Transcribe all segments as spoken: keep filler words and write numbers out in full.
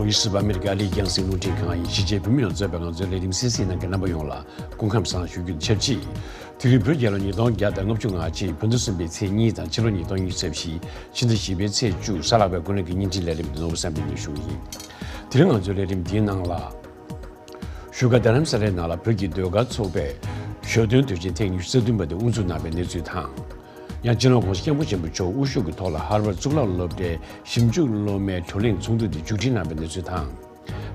རིས་སུ་བ་ཨ་མི་རི་ཀ་ལི་རྒྱང་སྲིང་རླུང་འཕྲིན་ཁང་ཡིན། གཞིས་བྱེས་བོད་མི་ཡོངས་གཙོས་པའི་ང་ཚོའི་ལས་རིམ་གསན་གཟིགས་གནང་མཁན་རྣམ་པ་ཡོངས་ལ་སྐུ་ཁམས་བཟང་ཞུ་རྒྱུ་དང་ཆབས་ཅིག་དེ་རིང་བོད་རྒྱལ་ལོ་ཉིས་སྟོང་བརྒྱ་དང་ལྔ་བཅུ་ང་གཅིག་བོད་ཟླ་གསུམ་པའི་ཚེས་གཉིས་དང་ཕྱི་ལོ་ཉིས་སྟོང་ཉི་ཤུ་རྩ་བཞི་ཕྱི་ཟླ་བཞི་པའི་ཚེས་བཅུ། གཟའ་ལྷག་པའི་དགུན་གནས་ཀྱི་བརྙན་འཕྲིན་ལས་རིམ་དེ་ནོར་བུ་བསམ་འཕེལ་གྱིས་ཞུ་གི་ཡིན། དེ་རིང་ང་ཚོའི་ལས་རིམ་འདིའི་ནང་ལ། བཞུགས་སྒར་རྡ་རམ་ས་ལའི་ནང་ལ་བོད་ཀྱི་ཟློས་གར་ཚོགས་པས་ཞོ་སྟོན་དུས་ཆེན་ཐེངས་ཉི་ཤུ་རྩ་བདུན་པ་དེ་དབུ་འཛུགས་གནང་བའི་གནས་ཚུལ་དང་། ཡང་སྤྱི་ནོར་༸གོང་ས་༸སྐྱབས་མགོན་ཆེན་པོ་མཆོག་དབུ་བཞུགས་ཀྱི་ཐོག་ལ་ཧར་ཝརཌ་གཙུག་ལག་སློབ་གྲྭའི་ཞིབ་འཇུག་སློབ་མའི་བགྲོ་གླེང་ཚོགས་འདུ་དེ་མཇུག་སྒྲིལ་གནང་བའི་གནས་ཚུལ་དང་།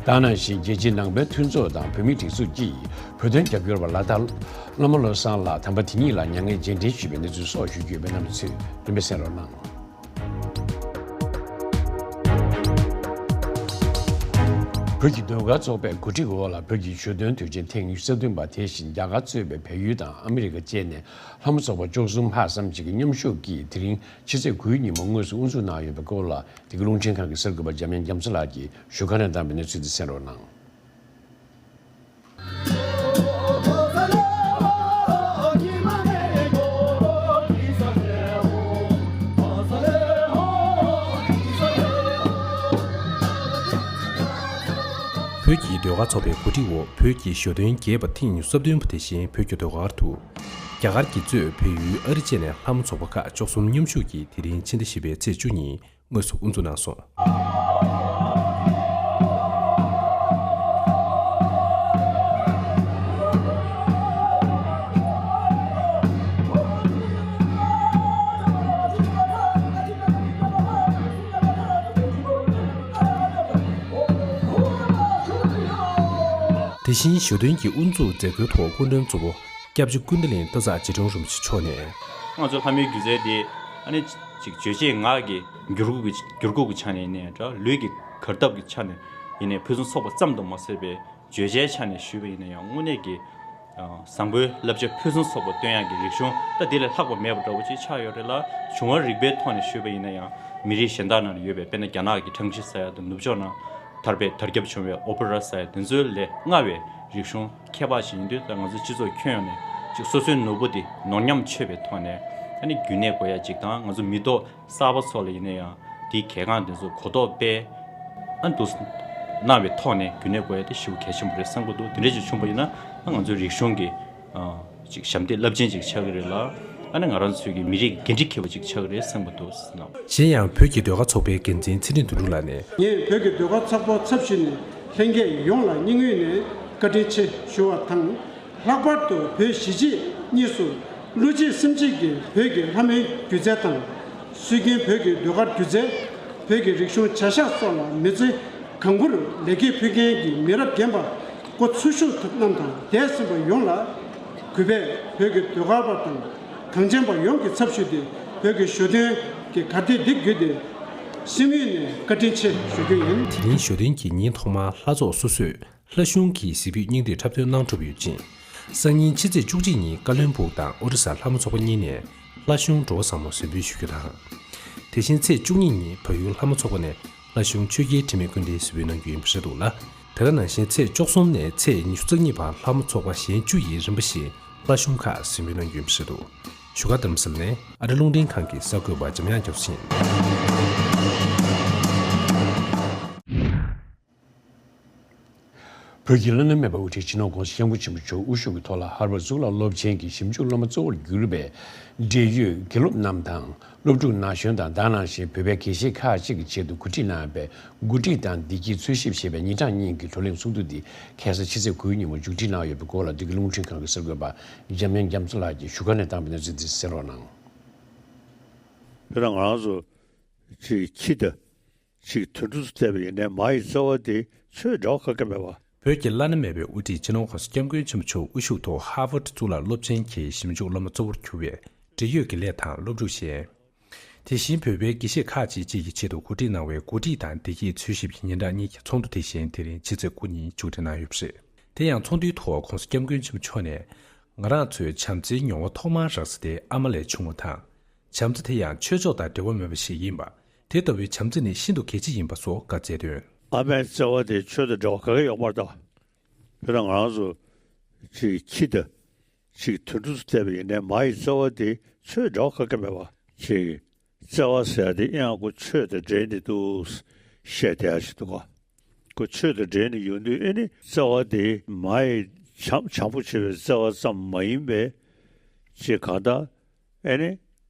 ད་ག་ནང་བཞིན་རྒྱལ་སྤྱིའི་ནང་པའི་མཐུན་ཚོགས་དང་བོད་མིའི་སྒྲིག་འཛུགས་ཀྱིས་བོད་དོན་རྒྱབ་སྐྱོར་བ་ལ་དྭགས་བླ་མ་བློ་བཟང་ལགས་དམ་པ་དེ་ཉིད་ལ་མྱ་ངན་རྗེས་དྲན་ཞུས་པའི་གནས་ཚུལ་སོགས་ཞུ་རྒྱུ་ཡོད་པའི་རྣམ་པ་ཚོས་རིམ་པས་གསན་རོགས་གནང་། བོད་ཀྱི་ཟློས་གར་ཚོགས་པའི་གོ་སྒྲིག་འོག་ལ་བོད་ཀྱི་ཞོ་སྟོན་དུས་ཆེན་ཐེངས་ཉི་ཤུ་རྩ་བདུན་པ་དེ་བཞིན་རྒྱ་གར་གཙོས་པའི་བལ་ཡུལ་དང་ཨ་མི་རི་ཀ་བཅས་ནས་ལྷ་མོ་ཚོགས་པ་བཅུ་གསུམ་ལྷག་ཙམ་ཞིག་གིས་མཉམ་ཞུགས་ཀྱིས་དེ་རིང་ཕྱི་ཚེས་དགུའི་ཉིན་མོ་དངོས་སུ་དབུ་འཛུགས་གནང་ཡོད་པའི་སྐོར་ལ་འདི་ག་རླུང་འཕྲིན་ཁང་གི་གསར་འགོད་པ་འཇམ་དབྱངས་རྒྱ་མཚོ་ལགས་ཀྱིས་བཞུགས་སྒར་ནས་བཏང་བའི་གནས་ཚུལ་དེ་གསན་རོགས་གནང་། བོད་ཀྱི་ཟློས་གར་ཚོགས་པའི་གོ་སྒྲིག་འོག་བོད་ཀྱི་ཞོ་སྟོན་རྒྱས་པ་ཐེངས་ཉི་ཤུ་རྩ་བདུན་པ་དེ་བཞིན་བོད་ཀྱི་ཟློས་གར་དུ། རྒྱ་གར་གྱིས་གཙོས་བལ་ཡུལ་ཨ་རི་བཅས་ནས་ལྷ་མོ་ཚོགས་པ་ཁག་བཅུ་གསུམ་མཉམ་ཞུགས་ཀྱིས་དེ་རིང་ཕྱི་ཟླ་བཞི་པའི་ཚེས་བཅུ་ཉིན་དངོས་སུ་དབུ་འཛུགས་གནང་སོང་། དེ་བཞིན་ཞོ་སྟོན་གྱི་དབུ་འཛུགས་མཛད་སྒོའི་ཐོག་སྐུ་མགྲོན་གཙོ་བོ་སྐྱབས་རྗེ་ཀུན་བདེ་གླིང་སྟག་ཚང་རྗེ་དྲུང་རིན་པོ་ཆེ་མཆོག་ནས། ང་ཚོ་ལྷ་མོའི་སྒྱུ་རྩལ་འདི་ཨ་ནི་ཅིག་རྗོད་བྱེད་ངག་གི་འགྱུར་ཁུག་གི་འགྱུར་ཁུག་གི་ཆ་ནས་ཡིན་ནའི་འདྲ། ལུས་ཀྱི་གར་སྟབས་ཀྱི་ཆ་ནས་ཡིན་ནའི་ཕུན་སུམ་ཚོགས་པ་ཙམ་དུ་མ་ཟད་པའི་བརྗོད་བྱའི་ཆ་ནས་ཞུས་པ་ཡིན་ན་ཡང་དངོས་གནས་ཀྱི་ཨ་བཟང་པོའི་བསླབ་བྱ་ཕུན་སུམ་ཚོགས་པ་སྟོན་ཡག་གི་རིག་གཞུང་ད་འདི་ལས་ལྷག་པ་མེད་པ་འདྲ་བོ་ཅིག་ཆགས་ཡོད་རེད་ལ། བྱུང་བ་རིག་པའི་ཐོག་ནས་ཞུས་པ་ཡིན་ན་ཡང་མི་རིགས་གཞན་དག་ནང་ལ་ཡོད་པའི་དཔེར་ན་རྒྱ་ནག་གི་ཁྲང་ཅི་ཟེར་ཡག་དང་ནུབ་ཕྱོགས་ནང་དར་བའི་དར་ཁྱབ་བྱུང་བའི་ཨོ་པེ་ར་ཟེར་ཡག་དེ་ཚོའི་ལས་སྔ་བའི་རིག་གཞུང་ཁྱད་འཕགས་ཤིག་ཡིན་དུས། ད་ང་ཚོ་སྤྱི་ཚོགས་ཁྱོན་ཡོངས་ནས་ཅིག་སོ་སོའི་ནོར་བུ་དེ་ནོར་ཉམས་ཆོད་པའི་ཐོག་ནས་ཨ་ནི་རྒྱུན་གནས་དགོས་ཡ་ཅིག་དང་། ང་ཚོ་མི་ཐོག་གསར་པ་ཚོ་ལ་ཡིན་ན་ཡང་དེའི་གལ་འགངས་དེ་ཚོ་གོ་རྟོགས་སྤེལ་ཨ་འདུག་གནང་བའི་ཐོག་ནས་རྒྱུན་གནས་དགོས་ཡ་དེ་ཞེ་པོ་གལ་ཆེན་པོ་རེད་བསམ་གྱི་འདུག་དེ་འདྲ་ཅིག་བྱུང་བ་ཡིན་ན་ཨ་ང་ཚོའི་རིག་གཞུང་གི་ཨ་ཅིག་ཞབས་འདེགས་རླབས་ཆེན་ཅིག་ཆགས་ཀྱི་རེད་ལ། ཨ་ནི་ང་རང་ཚོའི་གི་མི་རིགས་ཀྱི་འགན་འཁྲི་འཁྱེར་བ་ཅིག་ཆགས་ཀྱི་རེད་བསམ་གྱི་འདུག་ཟེར་གནང་། གཞན་ཡང་བོད་ཀྱི་ཟློས་གར་ཚོགས་པའི་འགན་འཛིན་ཚེ་རིང་དོན་གྲུབ་ལགས་ནས། ངས་བོད་ཀྱི་ཟློས་གར་ཚོགས་པ་ཚབ་ཞུས་ནས་ལྷན་རྒྱས་ཡོངས་ལ་སྙིང་དབུས་ནས་བཀའ་དྲིན་ཆེ་ཞུ་བ་དང་། ལྷག་པར་དུ་བོད་གཞིས་བྱེས་གཉིས་སུ་བློ་གཅིག་སེམས་གཅིག་གིས་བོད་ཀྱི་ལྷ་མོའི་སྒྱུ་རྩལ་དང་། སྲོལ་རྒྱུན་བོད་ཀྱི་ཟློས་གར་སྒྱུ་རྩལ། བོད་ཀྱི་རིག་གཞུང་བྱ་གཞག་སོགས་ལ་མི་ཚེ་གང་བོར་ལེགས་སྐྱེས་ཕུལ་མཁན་གྱི་མི་རབས་རྒན་པ་སྐུ་ཚེ་ཞབས་པད་རྣམས་དང་འདས་ཟིན་པ་ཡོངས་ལ་གུས་པས་བོད་ཀྱི་ཟློས་གར་པ་དང་གངས་ཅན་པ་ཡོངས་ཀྱི་ཚབ་ཞུས་ཏེ་བོད་ཀྱི་ཞོ་སྟོན་གྱི་གར་སྟེགས་འདི་བརྒྱུད་དེ་སེམས་ཡུལ་ནས་བཀའ་དྲིན་ཆེ་ཞུ་རྒྱུ་ཡིན། དེ་རིང་ཞོ་སྟོན་གྱི་ཉིན་ཐོག་མར་ལྷ་ཚོགས་སོ་སོས་ལྷ་གཞུང་གི་གཟིགས་ཕུད་སྙིང་བསྡུས་འཁྲབ་སྟོན་གནང་གྲུབ་ཡོད་ཅིང་། སང་ཉིན་ཕྱི་ཚེས་བཅུ་གཅིག་ཉིན་ཀ་བློན་སྦུག་དང་ཨོ་རི་ས་ལྷ་མོ་ཚོགས་པ་གཉིས་ནས་ལྷ་གཞུང་འགྲོ་བ་བཟང་མོ་གཟིགས་ཕུད་ཞུ་རྒྱུ་དང་། དེ་བཞིན་ཚེས་བཅུ་གཉིས་ཉིན་བལ་ཡུལ་ལྷ་མོ་ཚོགས་པ་ནས་ལྷ་གཞུང་ཆོས་རྒྱལ་དྲི་མེད་ཀུན་ལྡན་གཟིགས་ཕུད་གནང་རྒྱུ་ཡིན་པ་རེད་འདུག་ལ། དེ་ག་ནང་བཞིན་ཚེས་བཅུ་གསུམ་ནས་ཚེས་ཉི་ཤུ་རྩ་གཉིས་བར་ལྷ་མོ་ཚོགས་པ་གཞན་བཅུ་ཡིས་རིམ་པ་བཞིན་ལྷ་གཞུང་ཁག་གཟིགས་ཕུད་གནང་རྒྱུ་ཡིན་པ་རེད་འདུག་བཞུགས་སྒར་རྡ་རམ་ས་ལ་ནས་ཨ་རི་རླུང་འཕྲིན་ཁང་གི་གསར་འགོད་པ་འཇམ་དབྱངས་རྒྱ་མཚོ་ཡིན། བོད་ཀྱི་བླ་ན་མེད་པའི་དབུ་ཁྲིད་སྤྱི་ནོར་༸གོང་ས་༸སྐྱབས་མགོན་ཆེན་པོ་མཆོག་དབུ་བཞུགས་ཀྱི་ཐོག་ལ་ཧར་ཝརཌ་གཙུག་ལག་སློབ་ཆེན་གྱི་ཞིབ་འཇུག་སློབ་མ་གཙོ་བོར་གྱུར་པའི་འབྲེལ་ཡོད་དགེ་སློབ་རྣམས་དང་། སློབ་ཕྲུག་ན་གཞོན་དང་། ད་ག་ནང་བཞིན་བོད་པའི་དགེ་བཤེས་ཁག་ཅིག་གི་ཆེད་དུ་གོ་སྒྲིག་གནང་བའི་གོ་སྒྲིག་དང་བདེ་སྐྱིད་འཚོལ་ཞིབ་ཞེས་པའི་ཉིན་གྲངས་གཉིས་ཀྱི་བགྲོ་གླེང་ཚོགས་འདུ་འདི་ཁ་སང་ཕྱི་ཚེས་དགུའི་ཉིན་མོ་མཇུག་སྒྲིལ་གནང་ཡོད་པའི་སྐོར་ལ་འདི་གའི་རླུང་འཕྲིན་ཁང་གི་གསར་འགོད་པ་འཇམ་དབྱངས་རྒྱ་མཚོ་ལགས་ཀྱིས་བཞུགས་སྒར་ནས་བཏང་བའི་གནས་ཚུལ་འདི་གསན་རོགས་གནང་། དཔེར་ན་ང་རང་ཚོ་ཅིག་ཁྱི་དང་ཅིག་དུད་འགྲོ་ཚོ་བལྟས་པ་ཡིན་ནའི་མ་ཡི་རྩ་བ་དེ་ཆོས་འདྲ་བ་ག་གེ་མེད་པ། བོད་ཀྱི་བླ་ན་མེད་པའི་དབུ་ཁྲིད་སྤྱི་ནོར་༸གོང་ས་༸སྐྱབས་མགོན་ཆེན་པོ་མཆོག་དབུ་བཞུགས་ཐོག་ཧར་ཝརཌ་གཙུག་ལག་སློབ་ཆེན་གྱི་ཞིབ་འཇུག་སློབ་མ་གཙོ་བོར་གྱུར་བའི་འབྲེལ་ཡོད་དགེ་ལས་དང་སློབ་ཕྲུག་གཞན། དེ་བཞིན་བོད་པའི་དགེ་བཤེས་ཁག་ཅིག་བཅས་ཀྱི་ཆེད་དུ་གོ་སྒྲིག་གནང་བའི་གོ་སྒྲིག་དང་བདེ་སྐྱིད་འཚོལ་ཞིབ་ཀྱི་ཉིན་གྲངས་གཉིས་ཀྱི་ཚོགས་འདུ་དེ་བཞིན་དེ་རིང་ཕྱི་ཚེས་དགུ་ཉིན་མཇུག་སྒྲིལ་གནང་ཡོད་པ་རེད། དེ་ཡང་ཚོགས་འདུའི་ཐོག་༸གོང་ས་༸སྐྱབས་མགོན་ཆེན་པོ་མཆོག་ནས། ང་རང་ཚོའི་བྱམས་བརྩེའི་མྱོང་བ་ཐོག་མར་རག་ས་དེ་ཨ་མ་ལས་བྱུང་བ་དང་། བྱམས་བརྩེ་དེ་ཡང་ཆོས་ཕྱོགས་དང་འབྲེལ་བ་མེད་པ་ཞིག་ཡིན་པ། དེ་ལྟ་བུའི་བྱམས་བརྩེ་ནི་ཤིན་ཏུ་གལ་ཆེ་ཡིན་པ་སོགས་བཀའ་སྩལ་དོན། ཨ་མའི་བརྩེ་བ་དེ་ཆོས་དང་འབྲེལ་བ་ག་གེ་ཡོད་མ་རེད་ད། དཔེར་ན་ང་རང་ཚོ་ཅིག་ཁྱི་དང་ཅིག་དུད་འགྲོ་ཚོ་བལྟས་པ་ཡིན་ནའི་མ་ཡི་རྩ་བ་དེ་ཆོས་འདྲ་བ་ག་གེ་མེད་པ། ཅིག་བརྩེ་བ་ཟེར་ཡ་དེ་ཡང་ཁོ་ཆོས་དང་འབྲེལ་ནས་འདུག་བཤད་བསྡད་ཡ་ཞིག་འདུག་ག། ཁོ་ཆོས་དང་འབྲེལ་ནས་ཡོང་དུས། ཨེ་ནི་བརྩེ་བ་དེ་མ་ཡི་བྱམས་བྱམས་པོ་བྱེད་པའི་བརྩེ་བ་ཙམ་མ་ཡིན་པའི་ཅིག་གང་ལྟར་ཨེ་ནི་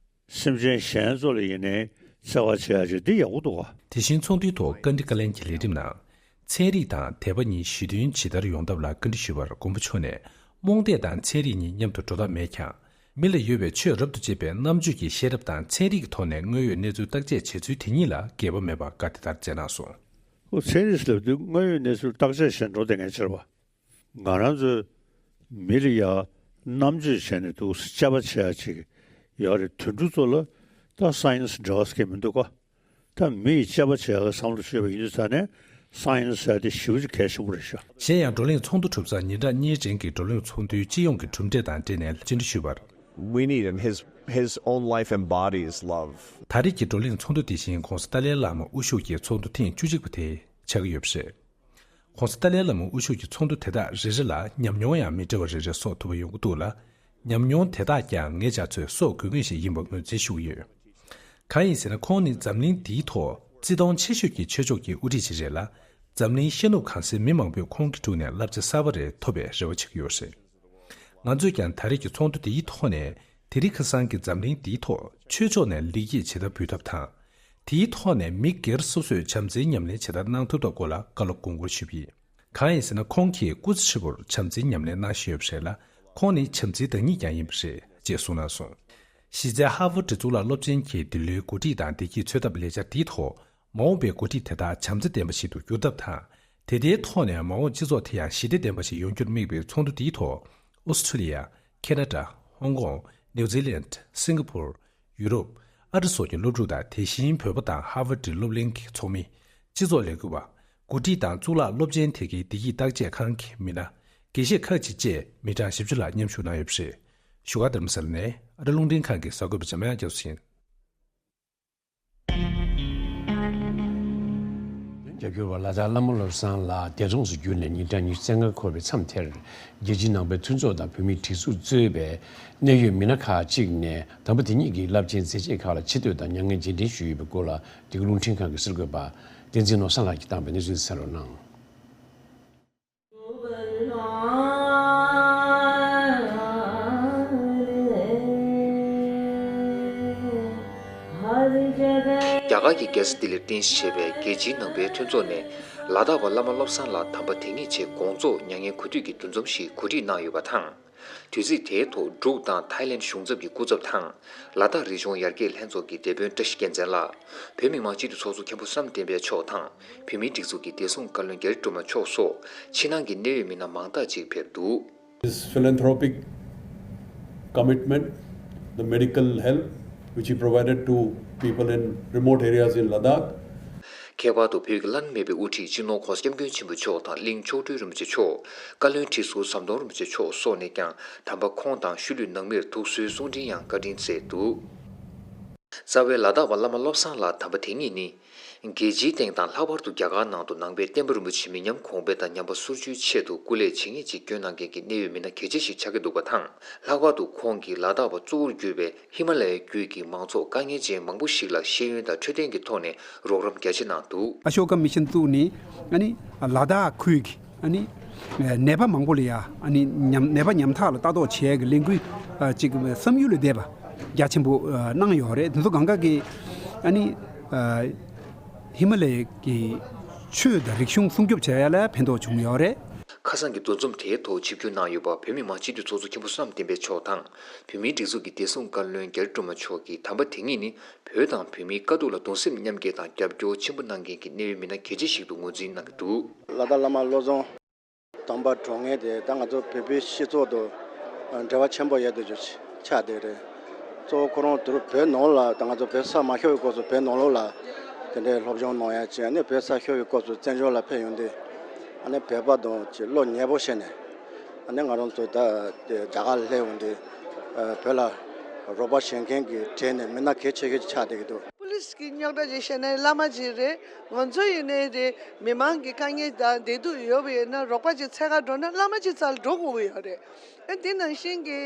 སེམས་ཅན་གཞན་ཚོ་ལ་ཡིན་ནའི་བརྩེ་བ་བྱེད་ཡ་ཅིག་འདི་ཡག་པོ་འདུག་ག། དེ་བཞིན་ཚོགས་འདུའི་ཐོག་བཀའ་འདྲི་བཀའ་ལན་གྱི་ལས་རིམ་ནང་། ཚན་རིག་དང་དད་པ་གཉིས་ཞི་མཐུན་ཇི་ལྟར་ཡོང་ཐབས་ལ་བཀའ་འདྲི་ཞུས་པར་མགོན་པོ་མཆོག་ནས། རྨོངས་དད་དང་ཚན་རིག་གཉིས་མཉམ་དུ་འགྲོ་ཐབས་མེད་ཀྱང་། མི་ལ་ཡོད་པའི་ཆོས་རབ་ཏུ་དཔྱད་པའི་རྣམ་དཔྱོད་ཀྱི་ཤེས་རབ་དང་། ཚན་རིག་གི་ཐོག་ནས་དངོས་ཡོད་གནས་ཚུལ་བརྟག་དཔྱད་བྱེད་ཚུལ་དེ་གཉིས་ལ་འགལ་བ་མེད་པར་བཀའ་དེ་ལྟར་སྩལ་གནང་སོང་། ཨོ། ཚན་རིག་ལབ་དུས་དངོས་ཡོད་གནས་ཚུལ་བརྟག་དཔྱད་བྱེད་འགྲོ་བསྡད་མཁན་ཆེ་བ། ང་རང་ཚོའི་མི་ལ་ཡ་རྣམ་དཔྱོད་བྱས་ནས་འདུག་སེ་དཔྱད་པ་བྱེད་ཡ་ཅིག་ཡོད་རེད། དུད་འགྲོ་ཚོ་ལ་ད་སའེན་སི་འབྲེལ་བ་ཟེར་མཁན་མི་འདུག་ག། ད་མི་ཡི་དཔྱད་པ་བྱེད་ཡ་བསམ་བློ་བཅོས་པ་ཡིན་དུས་ཙང་ནས་སའེན་སི་ཟེར་ཡ་དེ་ཞེ་པོ་ཅིག་གལ་ཆེན་པོ་རེད་ཤག། གཞན་ཡང་བགྲོ་གླེང་ཚོགས་འདུ་གྲུབ་སར་ཉིན་གྲངས་གཉིས་རིང་གི་བགྲོ་གླེང་ཚོགས་འདུའི་སྤྱི་ཡོངས་ཀྱི་གྲུབ་འབྲས་དང་འབྲེལ་ནས་བཅར་འདྲི་ཞུས་པར། We need him. His, his own life embodies love. ད་རེས་ཀྱི་བགྲོ་གླེང་ཚོགས་འདུ་དེ་བཞིན་༧གོང་ས་ཏཱ་ལའི་བླ་མ་དབུ་བཞུགས་ཀྱི་ཚོགས་འདུ་ཐེངས་བཅུ་གཅིག་པ་དེ་ཆགས་ཀྱི་ཡོད་པ་རེད། ༸གོང་ས་ཏཱ་ལའི་བླ་མ་དབུ་བཞུགས་ཀྱི་ཚོགས་འདུ་དེ་དག་རེ་རེ་ལ་ཉམས་མྱོང་ཡང་མི་འདྲ་བ་རེ་རེ་གསོག་ཐུབ་པ་ཡོང་གི་འདུག་ལ། ཉམས་མྱོང་དེ་དག་ཀྱང་ངེད་ཅག་ཚོས་གསོག་དགོས་ངེས་ཤིག་ཡིན་པ་ངོས་འཛིན་ཞུ་གི་ཡོད། གང་ཡིན་ཟེར་ན། ཁོང་ནི་འཛམ་གླིང་འདིའི་ཐོག་བརྩི་མཐོང་ཆེ་ཤོས་ཀྱི་ཆོས་ཕྱོགས་ཀྱི་དབུ་ཁྲིད་ཅིག་རེད་ལ། འཛམ་གླིང་ཤར་ནུབ་གང་སའི་མི་མང་པོས་ཁོང་གི་དྲུང་ནས་བསླབ་བྱ་གསར་པ་རེ་ཐོབ་པའི་རེ་བ་བྱེད་ཀྱི་ཡོད་རེད། ང་ཚོས་ཀྱང་ད་རེས་ཀྱི་ཚོགས་འདུ་འདིའི་ཐོག་ནས། དེ་རིང་ཁ་སང་གི་འཛམ་གླིང་འདིའི་ཐོག་ཆོས་ཕྱོགས་ནས་ལེགས་སྐྱེས་ཇི་ལྟར་འབུལ་ཐབས་དང་། དེའི་ཐོག་ནས་མི་སྒེར་སོ་སོས་བྱམས་བརྩེའི་ཉམས་ལེན་ཇི་ལྟར་གནང་ཐུབ་ཐབས་སྐོར་ལ་བཀའ་སློབ་དགོངས་སྐོར་ཞུས་པ་ཡིན། གང་ཡིན་ཟེར་ན། ཁོང་གིས་སྐུ་ཚེ་ཧྲིལ་པོར་བྱམས་བརྩེའི་ཉམས་ལེན་གནང་བཞིན་ཡོད་པ་རེད་ལ། ཁོང་ནི་བྱམས་བརྩེའི་བདག་ཉིད་ཀྱང་ཡིན་པ་རེད་ཅེས་གསུངས་གནང་སོང་། གཞི་རྩའི་ཧར་ཝར་ཌི་གཙུག་ལག་སློབ་ཆེན་གྱིས་འདི་ལོའི་འགོ་ཁྲིད་དང་བདེ་སྐྱིད་འཚོལ་ཐབས་ལས་འཆར་འདིའི་ཐོག་མ་འོངས་པའི་འགོ་ཁྲིད་དེ་དག་བྱམས་བརྩེ་ལྡན་པ་ཞིག་ཏུ་འགྱུར་ཐབས་དང་། དེ་ལྟའི་ཐོག་ནས་མ་འོངས་སྤྱི་ཚོགས་དེ་ཡང་ཞི་བདེ་ལྡན་པ་ཞིག་ཡོང་རྒྱུར་དམིགས་པའི་ཚོགས་འདུ་འདིའི་ཐོག་ཨོ་སི་ཁྲི་ལི་ཡ། ཁེ་ན་ཌ། ཧོང་ཀོང་། ནིའུ་ཛི་ལན། སིང་ག་པུར། ཡུ་རོབ། ཨ་རི་སོགས་ཀྱི་སློབ་ཕྲུག་དང་། དེ་བཞིན་བོད་པ་དང་ཧར་ཝར་ཌི་སློབ་གླིང་གི་ཚོགས་མི། སྤྱི་ཚོགས་ལས་འགུལ་བ། འགོ་ཁྲིད་དང་གཙུག་ལག་སློབ་ཆེན་དེ་གའི་བདེ་སྐྱིད་བརྟག་དཔྱད་ཁང་གི་མི་སྣ། དགེ་བཤེས་ཁག་ཅིག་བཅས་མི་གྲངས་བཞི་བཅུ་ལྷག་མཉམ་ཞུགས་གནང་ཡོད་པ་རེད། བཞུགས་སྒར་རྡ་རམ་ས་ལ་ནས་ཨ་རི་རླུང་འཕྲིན་ཁང་གི་གསར་འགོད་པ་འཇམ་དབྱངས་རྒྱ་མཚོ་ཡིན། རྒྱབ་སྐྱོར་བ་ལ་དྭགས་བླ་མ་བློ་བཟང་ལགས་འདས་གྲོངས་སུ་གྱུར་ནས་ཉིན་གྲངས་ཉི་ཤུ་རྩ་ལྔ་འཁོར་བའི་མཚམས་དེར། རྒྱལ་སྤྱིའི་ནང་པའི་མཐུན་ཚོགས་དང་བོད་མིའི་སྒྲིག་འཛུགས་གཙོས་པའི་གནད་ཡོད་མི་སྣ་ཁག་ཅིག་ནས་དམ་པ་དེ་ཉིད་ཀྱི་རླབས་ཆེན་མཛད་རྗེས་ཁག་ལ་ཆེ་བསྟོད་དང་མྱ་ངན་རྗེས་དྲན་ཞུས་ཡོད་པའི་སྐོར་ལ། འདི་ག་རླུང་འཕྲིན་ཁང་གི་གསར་འགོད་པ་བསྟན་འཛིན་ནོར་བཟང་ལགས་ཀྱིས་བཏང་པའི་གནས་ཚུལ་གསན་རོགས་གནང་། རྒྱ་གར་གྱི་རྒྱལ་ས་ལྡི་ལིར་རྟེན་གཞི་བྱས་པའི་རྒྱལ་སྤྱིའི་ནང་པའི་མཐུན་ཚོགས་ནས། ལ་དྭགས་པ་བླ་མ་བློ་བཟང་ལགས་དམ་པ་དེ་ཉིད་ཆེད་དགོངས་རྫོགས་མྱ་ངན་གུས་འདུད་ཀྱི་འདུ་འཛོམས་ཤིག་གོ་སྒྲིག་གནང་ཡོད་པ་དང་། དུས་ཚིགས་དེའི་ཐོག་འབྲུག་དང་ཐའི་ལེན་གཞུང་ཚབ་ཀྱི་སྐུ་ཚབ་དང་། ལ་དྭགས་རི་ལྗོངས་ཡར་རྒྱས་ལྷན་ཚོགས་ཀྱི་སྡེ་དཔོན་བཀྲ་ཤིས་རྒྱལ་མཚན་ལགས། བོད་མི་མང་སྤྱི་འཐུས་ཚོགས་གཙོ་མཁན་པོ་བསམ་གཏན་པའི་མཆོག་དང་། བོད་མིའི་སྒྲིག་འཛུགས་ཀྱི་བདེ་སྲུང་བཀའ་བློན་རྒྱ་རི་སྒྲོལ་མ་མཆོག་སོགས་ཕྱི་ནང་གི་གནད་ཡོད་མི་སྣ་མང་དག་ཅིག་ཕེབས་འདུག། His philanthropic commitment, the medical help which he provided to people in remote areas in Ladakh. ཁྱད་པར་དུ་བོད་ཀྱི་བླ་ན་མེད་པའི་དབུ་ཁྲིད་སྤྱི་ནོར་༧གོང་ས་༧སྐྱབས་མགོན་ཆེན་པོ་མཆོག་དང་གླིང་མཆོག་སྤྲུལ་རིན་པོ་ཆེ་མཆོག། བཀའ་བློན་ཁྲི་ཟུར་ཟམ་གདོང་རིན་པོ་ཆེ་མཆོག་སོགས་ནས་ཀྱང་དམ་པ་ཁོང་དང་ཤུལ་ལུས་ནང་མིར་ཐུགས་གསོའི་གསུང་འཕྲིན་ཡང་བཀའ་དྲིན་སྩལ་འདུག། རྩ་བའི་ལ་དྭགས་པ་བླ་མ་བློ་བཟང་ལགས་དམ་པ་དེ་ཉིད་ནི། རྒྱལ་སྤྱིའི་སྟེང་དང་ལྷག་པར་དུ་རྒྱ་གར་ནང་དུ་ནང་པའི་བསྟན་པ་རིན་པོ་ཆེ་མི་ཉམས་གོང་འཕེལ་དང་ཉམས་པ་སོར་ཆུའི་ཆེད་དུ་སྐུ་ལས་ཇི་སྙེད་ཅིག་བསྐྱོན་གནང་མཁན་གྱི་གནད་ཡོད་མི་སྣ་གལ་ཆེ་ཞིག་ཆགས་ཀྱི་འདུག་པ་དང་། ལྷག་པར་དུ་ཁོང་གིས་ལ་དྭགས་པ་གཙོ་བོར་གྱུར་པའི་ཧི་མ་ལ་ཡའི་རྒྱུད་ཀྱི་མང་ཚོགས་དཀའ་ངལ་ཅན་མང་པོ་ཞིག་ལ་ཤེས་ཡོན་དང་འཕྲོད་བསྟེན་གྱི་ཐོག་ནས་རོགས་རམ་རྒྱ་ཆེ་གནང་འདུག། ཨ་ཤོ་ཀ་མི་ཤན་བཙུགས་ནས་ཨ་ནི་ལ་དྭགས་ཁུལ་གྱི་ཨ་ནི་ནད་པ་མང་པོ་ལ་ཡ་ཨ་ནི་ཉམ་ནད་པ་ཉམ་ཐག་ལ་ལྟ་རྟོག་བྱེད་ཡག་གི་ལས་འགུལ་ཨ་ཅིག་བསམ་ཡུལ་ལས་འདས་པ་རྒྱ་ཆེན་པོ་ཨ་གནང་ཡོད་རེད། དེ་ཚོ་གང་ག་གི་ཨ་ནི་ཨ་ཧི་མ་ལ་ཡའི་གི་ཆོས་དང་རིག་གཞུང་སྲུང་སྐྱོབ་བྱེད་ཡ་ལ་ཕན་ཐོགས་བྱུང་ཡོད་རེད། ཁ་སང་གི་འདུ་འཛོམས་དེའི་ཐོག་ཆིབས་བསྒྱུར་གནང་ཡོད་པ་བོད་མི་མང་སྤྱི་འཐུས་ཚོགས་གཙོ་མཁན་པོ་བསམ་གཏན་པའི་མཆོག་དང་། བོད་མིའི་སྒྲིག་འཛུགས་ཀྱི་བདེ་སྲུང་བཀའ་བློན་རྒྱ་རི་སྒྲོལ་མ་མཆོག་གིས་དམ་པ་དེ་ཉིད་ནི་བོད་དང་བོད་མིའི་དཀའ་སྡུག་ལ་གདུང་སེམས་མཉམ་སྐྱེད་དང་རྒྱབ་སྐྱོར་ཆེན་པོ་གནང་མཁན་གྱི་གནད་ཡོད་མི་སྣ་གལ་ཆེ་ཞིག་ཏུ་ངོས་འཛིན་གནང་གི་འདུག། ལ་དྭགས་བླ་མ་བློ་བཟང་དམ་པ་གྲོངས་མཁན་དེ་ད་ང་ཚོ་བོད་པའི་སྤྱི་ཚོགས་དུ་འབྲེལ་བ་ཆེན་པོ་ཡོད་དུ་ཆགས་བསྡད་རེད། གཙོ་བོ་ཁོ་རང་དུ་བོད་ནང་ལ་ད་ང་ཚོ་བོད་ས་མ་ཤོར་བའི་སྐབས་སུ་བོད་ནང་ལོགས་ལ་དེ་འདྲའི་སློབ་སྦྱོང་གནང་ཡ་བྱས་ནས་བོད་ས་ཤོར་བའི་སྐབས་སུ་བཙན་བྱོལ་ལ་ཕེབས་ཡོང་དུས་ཨ་ནི་བོད་པ་དང་ཅིག་བློ་ཉེ་པོ་བྱས་ནས་ཨ་ནི་ང་རང་ཚོ་ད་རྒྱ་གར་ལ་སླེབས་ཡོང་དུས་བོད་ལ་རོགས་པ་བྱེད་མཁན་གྱི་གྲས་ནས་མི་སྣ་གལ་ཆེ་ཤོས་ཅིག་ཆགས་བསྡད་ཀྱི་འདུག། པུ་ལིས་ཀྱི་རྙོག་དྲ་ཅིག་བཤད་ན་བླ་མ་ཅིག་རེད། ང་ཚོ་ཡིན་ནའི་རེད། མི་མང་གི་དཀའ་ངལ་དང་བདེ་སྡུག་ཡོད་པ་ཡིན་ན་རོགས་པ་ཅིག་འཚོལ་ག་འགྲོ་ན་བླ་མ་ཅིག་རྩ་ལ་འགྲོ་དགོས་ཀྱི་ཡོད་རེད། ཨ་དེ་ནང་བཞིན་གྱི་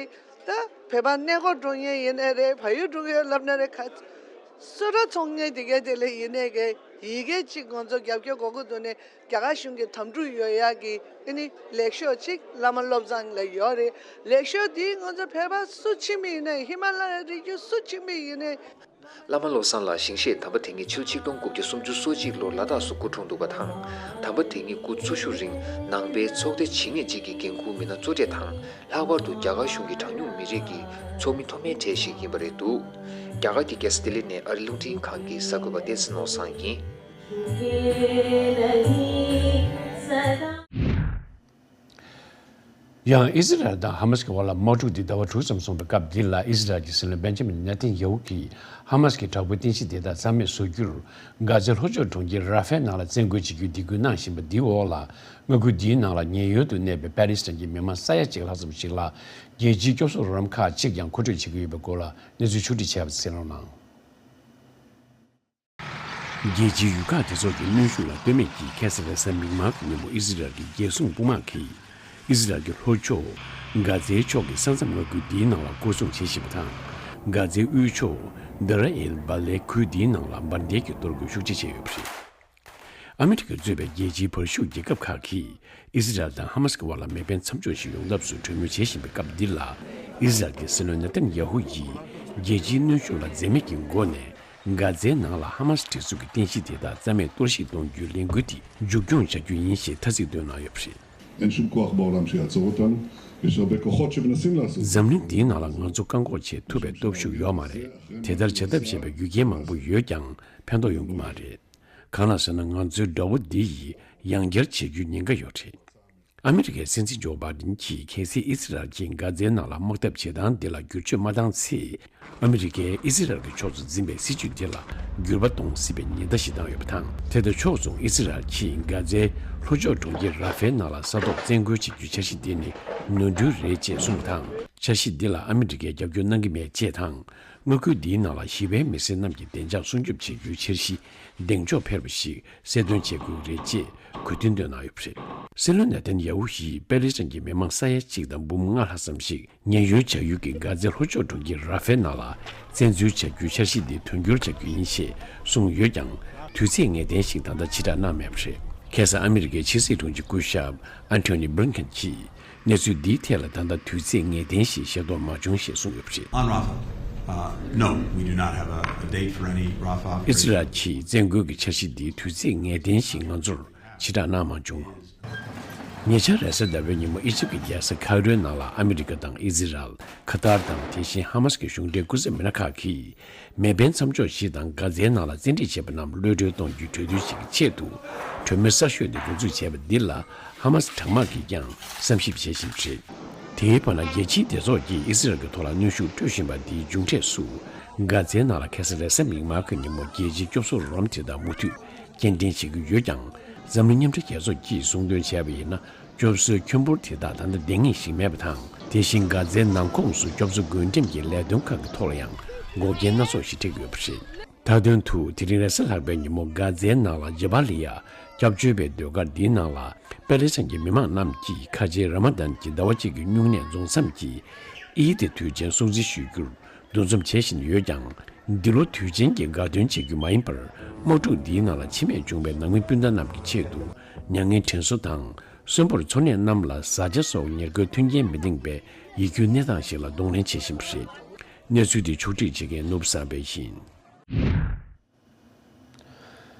ད་བོད་པ་གནས་སྐོར་འགྲོ་མཁན་ཡིན་ནའི་རེད། བལ་ཡུལ་འགྲོ་གི་ཡོད་ལབ་ན་རེད། ག་ གསོལ་རས་ཚོགས་ངན་དེ་གའི་དེ་ལས་ཡིན་ནའི་གི་ཡི་གེ་གཅིག་ང་ཚོ་རྒྱབ་སྐྱོར་དགོས་ཀྱི་འདུག་ནས་རྒྱ་གར་གཞུང་གི་དམ་ཕྲུག་ཡོད་ཡག་གི་ཨ་ནི་ལེགས་ཤོས་གཅིག་བླ་མ་བློ་བཟང་ལ་ཡོད་རེད། ལེགས་ཤོས་དེ་ང་ཚོ་བོད་པ་སུ་ཕྱིན་པ་ཡིན་ནའི་ཧི་མ་ལ་ཡའི་རི་རྒྱུད་སུ་ཕྱིན་པ་ཡིན་ནའི། བླ་མ་བློ་བཟང་ལགས་ཞིང་གཤེགས་དམ་པ་དེ་ཉིད་ཕྱི་ལོ་ཆིག་སྟོང་དགུ་བརྒྱ་སུམ་ཅུ་སོ་གཅིག་ལོར་ལ་དྭགས་སུ་སྐུ་འཁྲུངས་འདུག་པ་དང་། དམ་པ་དེ་ཉིད་སྐུ་འཚོ་བཞུགས་རིང་ནང་པའི་ཚོགས་སྡེ་ཇི་སྙེད་ཅིག་གི་འགན་འཁུར་མི་སྣ་གཙོ་གྲས་དང་། ལྷག་པར་དུ་རྒྱ་གར་གཞུང་གི་གྲངས་ཉུང་མི་རིགས་ཀྱི་ཚོགས་མི་མཐོ་དམན་གྲས་ཤིག་ཡིན་པ་རེད་འདུག་རྒྱ་གར་གྱི་རྒྱལ་ས་ལྡི་ལི་ནས་ཨ་རི་རླུང་འཕྲིན་ཁང་གི་གསར་འགོད་པ་བསྟན་འཛིན་ནོར་བཟང་ཡིན། ཡང་ཨི་ཟི་རལ་དང་ཧ་མ་སི་ཀྱི་དབར་ལ་དམག་འཁྲུག་འདི་ཟླ་བ་དྲུག་ཙམ་སོང་བའི་སྐབས་འདི་ལ་ཨི་ཟི་རལ་གྱི་སྲིད་བློན་བེན་ཇ་མིན་ནེ་ཐན་ཡ་ཧུ་གིས་ཧ་མ་སི་ཀྱི་དྲག་པོའི་རྟེན་གཞི་དེ་དག་རྩ་མེད་བཟོ་རྒྱུར། གྷ་ཛའི་ལྷོ་ཕྱོགས་གྲོང་ཁྱེར་ར་ཧྥེ་ནང་ལ་བཙན་རྒོལ་བྱེད་རྒྱུའི་སྡིགས་སྐུལ་གནང་བཞིན་པ་འདིའི་འོག་ལ། མངའ་ཁུལ་འདིའི་ནང་ལ་ཉེན་གཡོལ་དུ་གནས་པའི་པེ་ལི་སི་ཐན་གྱི་མི་མང་ས་ཡ་གཅིག་ལྷག་ཙམ་ཞིག་ལ། རྒྱལ་སྤྱིའི་སྐྱོབ་གསོ་རོགས་རམ་ཁག་ཅིག་ཀྱང་མཁོ་སྤྲོད་བྱེད་ཀྱི་ཡོད་པའི་སྐོར་ལ་གནས་ཚུལ་ཕྱོགས་བསྒྲིགས་བྱས་པ་གསན་རོགས་གནང་། རྒྱལ་སྤྱིའི་ཡུལ་ཁག་དེ་ཚོགས་ཀྱི་གནོན་ཤུགས་ལ་ལྟོས་མེད་ཀྱིས་ཁ་སང་རེས་གཟའ་མིག་དམར་གྱི་ཉིན་མོ་ཨི་ཟི་རལ་གྱི་རྒྱལ་སྲུང་དཔུང་དམག་གིས་ཨི་ཟི་རལ་གྱི་ལྷོ་ཕྱོགས་གྷ་ཛའི་ཕྱོགས་ཀྱི་ས་མཚམས་མངའ་ཁུལ་འདིའི་ནང་ལ་སྐོར་སྲུང་བྱེད་བཞིན་པ་དང་། གྷ་ཛའི་དབུས་ཕྱོགས་དེ་ར་ཨེལ་བ་ལའི་ཁུལ་འདིའི་ནང་ལ་འབར་མདེལ་གྱི་གཏོར་རྒོལ་ཤུགས་ཆེ་བྱས་ཡོད་པ་རེད། ཨ་མི་རི་ཀས་གཙོས་པའི་རྒྱལ་སྤྱིའི་བར་ཤུགས་རྒྱལ་ཁབ་ཁག་གིས་ཨི་ཟི་རལ་དང་ཧ་མ་སི་ཀྱི་དབར་ལ་མེ་འཕེན་མཚམས་འཇོག་ཞིག་ཡོང་ཐབས་སུ་གྲོས་མོལ་བྱེད་བཞིན་པའི་སྐབས་འདི་ལ། ཨི་ཟི་རལ་གྱི་སྲིད་བློན་ནེ་ཐན་ཡ་ཧུ་ཡིས་རྒྱལ་སྤྱིའི་གནོན་ཤུགས་ལ་འཛེམ་མེད་ཀྱི་སྒོ་ནས་གྷ་ཛའི་ནང་ལ་ཧ་མ་སི་སྒྲིག་འཛུགས་ཀྱི་རྟེན་གཞི་དེ་དག་རྩ་མེད་གཏོར་བཤིག་གཏོང་རྒྱུའི་ལས་འགུལ་དེ་མཇུག་སྐྱོང་བྱ་རྒྱུ་ཡིན་ཞེས་ཐ་ཚིག་བཏོན་གནང་ཡོད་པ་རེད། אין שום כוח בעולם שיעצור אותנו, יש הרבה כוחות שמנסים לעשות. འཛམ་གླིང་འདིའི་ནང་ལ་ང་ཚོ་བཀག་འགོག་བྱེད་ཐུབ་པའི་སྟོབས་ཤུགས་ཡོད་མ་རེད། དེ་ལྟར་བྱ་ཐབས་བྱེད་པའི་རྒྱུ་རྐྱེན་མང་པོ་ཡོད་ཀྱང་ཕན་ཐོགས་ཡོང་གི་མ་རེད། གང་ལགས་ཟེར་ན། ང་ཚོའི་དགྲ་བོ་འདི་ཡིས་ཡང་བསྐྱར་བྱེད་རྒྱུའི་ཉེན་ཁ་ཡོད་རེད། ཨ་མི་རི་ཀའི་སྲིད་འཛིན་ཇོ་བྷའི་ཌེན་གྱིས་གལ་སྲིད་ཨི་སི་རལ་གྱིས་གྷ་ཛའི་ནང་ལ་དམག་འཐབ་བྱེད་སྟངས་འདི་ལ་བསྒྱུར་བཅོས་མ་བཏང་ཚེ། ཨ་མི་རི་ཀས་ཨི་སི་རལ་གྱི་ཕྱོགས་སུ་འཛིན་པའི་སྲིད་ཇུས་འདི་ལ་འགྱུར་བ་གཏོང་སྲིད་པའི་ཉེན་བརྡ་ཞིག་བཏང་ཡོད་པ་དང་། དེ་དང་ཕྱོགས་མཚུངས་ཨི་སི་རལ་གྱིས་གྷ་ཛའི་ལྷོ་ཕྱོགས་གྲོང་ཁྱེར་ར་ཧྥེ་ནང་ལ་ས་ཐོག་བཙན་རྒོལ་བྱེད་རྒྱུའི་འཆར་གཞི་འདི་ནི་ནོར་འཁྲུལ་རེད་ཅེས་གསུངས་པ་དང་། འཆར་གཞི་འདི་ལ་ཨ་མི་རི་ཀས་རྒྱབ་སྐྱོར་གནང་གི་མེད་ཅེས་དང་། མངའ་ཁུལ་འདིའི་ནང་ལ་ཞི་བའི་མི་སེར་རྣམས་ཀྱི་བདེ་འཇགས་སྲུང་སྐྱོབ་བྱེད་རྒྱུའི་འཆར་གཞི་གདེང་འཇོག་འཕེར་བ་ཞིག་གསལ་སྟོན་བྱེད་དགོས་ཀྱི་རེད་ཅེས་གུས་བརྟན་བཏོན་གནང་ཡོད་པ་རེད། སྲིད་བློན་ནེ་ཐན་ཡ་ཧུ་ཡིས་པེ་ལི་སི་ཐན་གྱི་མི་མང་ས་ཡ་གཅིག་དང་འབུམ་ལྔ་ལྷག་ཙམ་ཞིག་ཉེན་གཡོལ་བྱ་ཡུལ་གྱི་གྷ་ཛའི་ལྷོ་ཕྱོགས་གྲོང་ཁྱེར་ར་ཧྥེ་ནང་ལ་བཙན་འཛུལ་བྱ་རྒྱུའི་འཆར་གཞི་འདི་དོན་འཁྱོལ་བྱ་རྒྱུ་ཡིན་ཞེས་གསུངས་ཡོད་ཀྱང་། དུས་ཚེས་ངེས་གཏན་ཞིག་ད་ལྟ་ཕྱིར་བསྒྲགས་གནང་མེད་པ་རེད། ཁ་སང་ཨ་མི་རི་ཀའི་ཕྱི་སྲིད་དྲུང་ཆེ་སྐུ་ཞབས་ཨན་ཐོ་ནི་བྷི་ལིན་ཁེན་གྱིས། གནས་ཚུལ་འདིའི་ཐད་ལ་ད་ལྟ་དུས་ཚེས་ངེས་གཏན་ཞིག་ཤེས་རྟོགས་མ་བྱུང་ཞེས་གསུངས་ཡོད་པ་རེད། On Rafah, uh, no, we do not have a, a date for any Rafah operation. ཨི་སི་རལ་གྱིས་བཙན་རྒོལ་གྱི་འཆར་གཞི་འདིའི་དུས་ཚེས་ངེས་གཏན་ཞིག་ང་ཚོར་ཕྱིར་བསྒྲགས་གནང་མ་བྱུང་། ཉེ་ཆར་རེས་གཟའ་ཟླ་བའི་ཉིན་མོ་ཨི་ཇིབ་ཀྱི་རྒྱལ་ས་ཁའི་རོའི་ནང་ལ་ཨ་མི་རི་ཀ་དང་ཨི་སི་རལ། ཁ་ཏར་དང་དེ་བཞིན་ཧ་མ་སི་ཀྱི་གཞུང་འབྲེལ་སྐུ་ཚབ་མི་སྣ་ཁག་གིས། མེ་འཕེན་མཚམས་འཇོག་ཞིག་དང་གྷ་ཛའི་ནང་ལ་བཙན་ཁྲིད་བྱས་པ་རྣམས་གློད་གྲོལ་གཏོང་རྒྱུའི་གྲོས་མཐུན་ཞིག་གི་ཆེད་དུ་གྲོས་མོལ་གསར་ཤོས་དེ་འགོ་འཛུགས་བྱས་པ་འདི་ལ་ཧ་མ་སི་དྲག་དམག་གིས་ཀྱང་བསམ་ཞིབ་བྱེད་བཞིན་པ་རེད། དེའི་བར་ན་རྒྱལ་སྤྱིའི་སྡེ་ཚོགས་ཀྱིས་ཨི་སི་རལ་གྱི་ཐོག་ལ་གནོན་ཤུགས་སྤྲོད་བཞིན་པ་འདིའི་མཇུག་འབྲས་སུ། གྷ་ཛའི་ནང་ལ་ཁ་སང་རེས་གཟའ་མིག་དམར་གྱི་ཉིན་མོ་རྒྱལ་སྤྱིའི་སྐྱོབ་གསོ་རོགས་རམ་དེ་དག་མུ་མཐུད་སྐྱེལ་འདྲེན་བྱེད་ཀྱི་ཡོད་ཀྱང་། འཛམ་གླིང་མཉམ་འབྲེལ་རྒྱལ་ཚོགས་ཀྱིས་གསུང་དོན་བྱས་པ་ཡིན་ན། སྐྱོབ་གསོའི་ཁྱོན་འབོར་དེ་དག་ད་ལྟ་ལྡེང་ངེས་ཤིག་མེད་པ་དང་། དེ་བཞིན་གྷ་ཛའི་ནང་ཁོངས་སུ་སྐྱོབ་གསོ་བགོ་འགྲེམས་ཀྱི་ལས་དོན་ཁག་གི་ཐོག་ལ་ཡང་འགོག་རྐྱེན་སྣ་ཚོགས་ཤིག་འཕྲད་ཀྱི་ཡོད་པ་རེད། མཐའ་དོན་དུ་དེ་རིང་རེས་གཟའ་ལྷག་པའི་ཉིན་མོ་གྷ་ཛའི་ནང་ལ་ཇེ་བྷ་ལི་ཡ་སྐྱབས་བཅོལ་བའི་ཟློས་གར་འདིའི་ནང་ལ་པེ་ལེ་སི་ཐན་གྱི་མི་མང་རྣམས་ཀྱིས་ཁ་ཆེའི་ར་མ་དན་གྱི་ཟླ་བ་གཅིག་གི་སྨྱུང་གནས་རྫོགས་མཚམས་ཀྱི་ཨིད་དེ་དུས་ཆེན་སྲུང་བརྩི་ཞུ་རྒྱུར་འདུ་འཛོམས་བྱེད་བཞིན་ཡོད་ཀྱང་། འདི་ལོ་དུས་ཆེན་གྱི་དགའ་སྟོན་བྱེད་རྒྱུ་མ་ཡིན་པར། དམག་འཁྲུག་འདིའི་ནང་ལ་འཆི་རྨས་བྱུང་བའི་ནང་མི་སྤུན་ཟླ་རྣམས་ཀྱི་ཆེད་དུ་མྱ་ངན་དྲན་གསོ་དང་། གསོན་པོར་འཚོ་གནས་རྣམས་ལ་བཟའ་བཅའ་སོགས་ཉེར་མཁོའི་མཐུན་རྐྱེན་མི་ལྡན་པའི་ཡིད་སྐྱོའི་གནས་སྟངས་ཤིག་ལ་གདོང་ལེན་བྱེད་བཞིན་པ་རེད། གནས་ཚུལ་འདི་ཕྱོགས་སྒྲིག་བྱེད་མཁན་ནོར་བུ་བསམ་འཕེལ་ཡིན།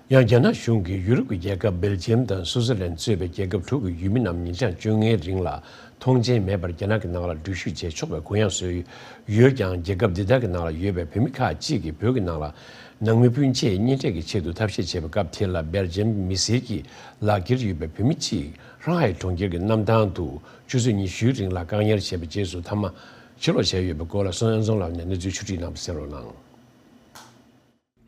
ཡང་རྒྱ་ནག་གཞུང་གིས་ཡུ་རོབ་ཀྱི་རྒྱལ་ཁབ་སྦེལ་ཇི་ཡམ་དང་སུའུ་ཙེར་ལན་གཙོས་པའི་རྒྱལ་ཁབ་དྲུག་གི་ཡུལ་མི་རྣམས་ཉིན་གྲངས་བཅོ་ལྔའི་རིང་ལ་ཐོངས་མཆན་མེད་པར་རྒྱ་ནག་གི་ནང་ལ་འགྲུལ་བཞུད་བྱེད་ཆོག་པའི་གུ་ཡངས་བཟོས་ཡོད་ཀྱང་། རྒྱལ་ཁབ་འདི་དག་གི་ནང་ལ་ཡོད་པའི་བོད་མི་ཁག་ཅིག་གིས་བོད་ཀྱི་ནང་ལ་ནང་མི་སྤུན་མཆེད་གཉེན་འཕྲད་ཀྱི་ཆེད་དུ་ཐབས་ཤེས་བྱས་པའི་སྐབས་དེ་ལ། སྦེལ་ཇི་ཡམ་མི་སེར་གྱི་ལག་འཁྱེར་ཡོད་པའི་བོད་མི་གཅིག་ཧྲང་ཧའེ་གྲོང་ཁྱེར་གྱི་གནམ་ཐང་དུ་ཆུ་ཚོད་ཉི་ཤུའི་རིང་ལ་བཀག་ཉར་བྱས་པའི་རྗེས་སུ་མཐའ་མ་ཕྱིར་ལོག་བྱས་ཡོད་པའི་སྐོར་ལ་སུན་ཨན་ཛོང་ལགས་ནས་གནས་ཚུལ་ཕྱོགས་སྒྲིག་གནང་བ་གསན་རོགས་གནང་།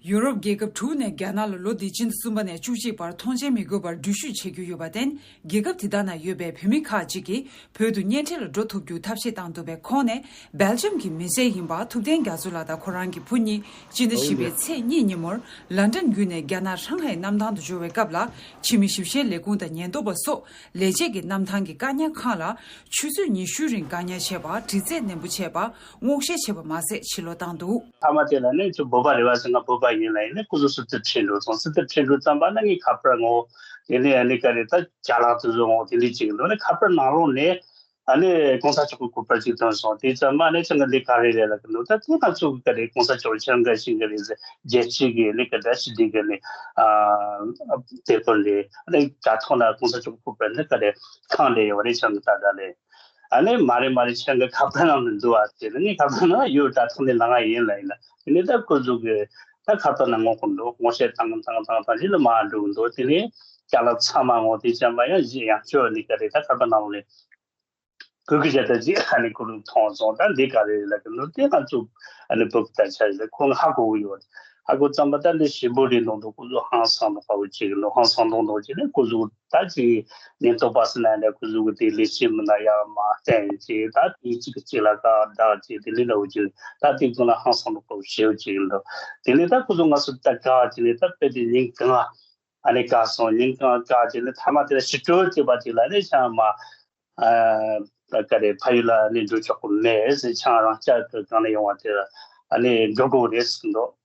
ཡུ་རོབ་རྒྱལ་ཁབ་དྲུག་ནས་རྒྱ་ནག་ལ་ལོ་འདིའི་སྤྱི་ཟླ་གསུམ་པ་ནས་བཅུ་གཅིག་བར་ཐོངས་མཆན་མི་དགོས་པར་འགྲུལ་བཞུད་བྱེད་རྒྱུ་ཡོད་པར་བརྟེན། རྒྱལ་ཁབ་དེ་དག་ན་ཡོད་པའི་བོད་མི་ཁག་ཅིག་གིས་བོད་དུ་གཉེན་འཕྲད་ལ་འགྲོ་ཐུབ་རྒྱུ་ཐབས་ཤེས་བཏང་འདུག་པའི་ཁོངས་ནས། སྦེལ་ཇམ་གྱི་མི་སེར་ཡིན་པ་ཐུབ་བསྟན་རྒྱ་མཚོ་ལགས་དང་ཁོ་རང་གི་བུ་གཉིས་སྤྱི་ཟླ་བཞི་པའི་ཚེས་གཉིས་ཉིན་མོར་ལན་ཀྲན་བརྒྱུད་ནས་རྒྱ་ནག་ཧྲང་ཧའེ་གནམ་ཐང་དུ་འབྱོར་བའི་སྐབས་ལ། ཕྱི་མི་ཞིབ་བཤེར་ལས་ཁུངས་དང་ཉེན་རྟོག་པ་སོགས་ལས་བྱེད་ཀྱིས་གནམ་ཐང་གི་བཀག་ཉར་ཁང་ལ་ཆུ་ཚོད་ཉི་ཤུའི་རིང་བཀག་ཉར་བྱས་པ། དྲི་རྩད་ནན་པོ་བྱས་པ། སྔོག་བཤེར་བྱས་པ་མ་ཟད་ཕྱིར་ལོག་བཏང་འདུག། མཐའ་མ་དེ་ལ་ནི་ཁྱོད་བོད་པ་རེད་པ་ཟེར། ང་བོད་པ་ཡིན་ལབ་ཡིན་ནི་སྐུ་གཟུགས་སུ་ཚོད་ཁྲིད་འགྲོ་སོང་། སུ་ཚོད་ཁྲིད་འགྲོ་ཙམ་པ་ན་ངའི་ཁ་པར་ངོ་། དེ་ནས་ཨ་ནི་ག་རེ་ད་ཅ་ལག་དེ་ཚོ་ངོ་དེ་འདྲས་ཅིག་འདུག་ནི། ཁ་པར་ནང་ལོགས་ནས་ཨ་ནི་གོང་ས་མཆོག་གི་སྐུ་པར་ཅིག་ཐོན་སོང་། དེ་ཙམ་པ་ནས་ཁྱོད་ཀྱི་འདི་ག་རེ་རེད་ལབ་གི་འདུག། ད་དེ་ང་ཚོ་གི་ག་རེ་གོང་ས་མཆོག་ཁྱེད་རང་འགའ་ཞིག་གི་རེད་ཟེར། རྒྱལ་སྤྱི་གི་ནི་ག་འདྲ་ཞིག་འདི་གི་ནི་ཨ་དེ་ཁོ་རེད། ཨ་ནི་དྲ་ཐོག་ན་གོང་ས་མཆོག་གི་སྐུ་པར་ནི་ག་རེ་ཁང་ལས་ཡོད་རེད། ཁྱེད་ཀྱི་ད་ད་ལས། ཨ་ནི་མ་རེད་མ་རེད། ཁྱེད་ཀྱི་ཁ་པར་ནང་ལ་འདུག་ཨ་ཟེར་ནས། ངའི་ཁ་པར་ནང་ཡོད། དྲ་ཐོག་ནས་ལངས་ཡིན་ལབ་ཡིན་ལ། དེ་ནས་ད་ཁོ་ཚོ་གི་ད་ཁ་པར་ནང་སྔོག་གི་འདུག། སྔོག་བཤེར་བཏང་བཏང་བཏང་བཏང་། དེ་ལ་མར་འགྲོ་གི་འདུག། དེ་ནས་ཅ་ལག་ཚང་མ་ངོ་། དེ་ཙམ་པ་ཡང་གཞི་ཡང་ཁྱོད་ནི་ག་རེ་ད་ཁ་པར་ནང་ལས་གུ་གུ་བྱས་ད་ཅིག་ཨ་ནི་ཁོ་རང་མཐོང་སོང་། ད་འདི་ག་རེ་ལབ་གི་འདུག། དེ་ང་ཚོ་ཨ་ནི་བོད་ཀྱི་ད་ཆ་ཡིན་ལ་ཁོ་ཧ་གོ་གི་ཡོད། ཧ་གོ་ཙམ་པ་ད་འདི་ཞིབ་པོ་རེད་མདོག་མདོག། ཁོ་ཚོ་ཧང་སང་མདོག་ཁ་པོ་བྱེད་གི་འདུག། ཧང་སང་མདོག་མདོག་བྱས་ནས་ཁོ་ཚོ་ད་ཅིག་ཉེན་རྟོག་པ་ཟེར་ན་འདྲ། ཁོ་ཚོ་གི་དེ་ལས་བྱེད་མི་སྣ་ཡར་མར་བསྟན་བྱས། ད་དེ་གཅིག་གིས་གཅིག་ལ་དགག་སྒྲ་བྱས། དེ་ལས་འདྲ་བོ་བྱས། ད་དེ་ཀུན་ལ་ཧང་སང་མདོག་ཁ་པོ་བྱེད་བྱེད་གི་འདུག། དེ་ནས་ད་ཁོ་ཚོ་ང་ཚོ་ད་དགག་བྱས་ནས། ད་དཔེ་དེ་ཉིན་གང་ཨ་ནི་བཀག་སོང་། ཉིན་གང་བཀག་བྱས་ནས་མཐའ་མ་དེ་ལ་ཕྱི་དྲོ་སྐྱེས་པ་དེ་ལ་ནི་ཤང་མ། ཨ་ག་རེ་ཕ་ཡུལ་ལ་ནི་འགྲོ་ཆོག་གི་མེད་ཟེར། ཆང་རང་ཅག་གི་སྒང་ལ་ཡོང་བ་དེ་ལ་ཨ་ནི་འགྲོ་དགོས་རེད་ཟེར་གི་འདུག།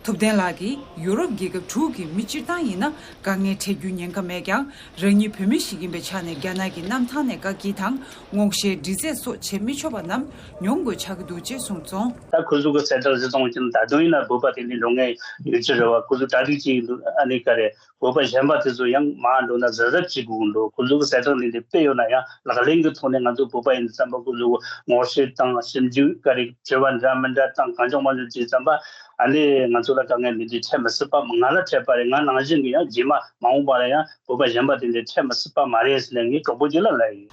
ཐུབ་བསྟན་ལགས་ཀྱིས་ཡུ་རོབ་རྒྱལ་ཁབ་དྲུག་གི་མི་སྤྱིར་བཏང་ཡིན་ན་དཀའ་ངལ་འཕྲད་རྒྱུའི་ཉེན་ཁ་མེད་ཀྱང་། རང་ཉིད་བོད་མི་ཞིག་ཡིན་པའི་ཆ་ནས་རྒྱ་ནག་གི་གནམ་ཐང་ནས་བཀག་སྐྱིལ་དང་སྔོག་བཤེར། དྲི་རྩད་སོགས་བྱེད་མི་ཆོག་པ་རྣམས་མྱོང་དགོས་ཆགས་ཀྱི་འདུག་ཅེས་གསུངས་སོང་། ད་ཁོ་ཚོ་གི་གསལ་བསྒྲགས་བྱེད་སྟངས་ཀྱི་ད་དུང་ཡིན་ན་བོད་པ་དེ་འདྲའི་འགྲོ་མཁན་ཡོད་ཀྱི་རེད་པ། ཁོ་ཚོ་གྲ་སྒྲིག་བྱེད་ཀྱི་འདུག། ཨ་ནི་ག་རེ། བོད་པ་གཞན་པ་དེ་ཚོ་ཡང་མར་འགྲོ་ན་གཟབ་གཟབ་བྱེད་དགོས་ཀྱི་འདུག། ཁོ་ཚོ་གི་གསལ་བསྒྲགས་ལས་འདི་དཔེ་ཡོད་ན་ཡང་ལག་ལེན་གྱི་ཐོག་ནས་ང་ཚོ་བོད་པ་ཡིན་དུས་ཙམ་པ་ཁོ་ཚོ་ངོ་ཤེས་དང་ཞིབ་འཇུག་ག་རེ་དྲི་བ་འདྲ་མི་འདྲ་དང་གང་བྱུང་མང་བྱུང་བྱས་ཙམ་པ། ཨ་ནི་ང་ཚོ་ལ་དཀའ་ངལ་འདི་འདྲའི་འཕྲད་མི་སྲིད་པ། ང་ལ་འཕྲད་པ་རེད། ང་ནང་བཞིན་གྱི་ཡང་རྗེས་མ་མ་འོངས་པ་ལ་ཡང་བོད་པ་གཞན་པ་དེ་འདྲའི་འཕྲད་མི་སྲིད་པ་མ་རེད་ཟེར་ནས་ངས་གྲོགས་པོ་གཅིག་ལ་ལབ་ཡིན།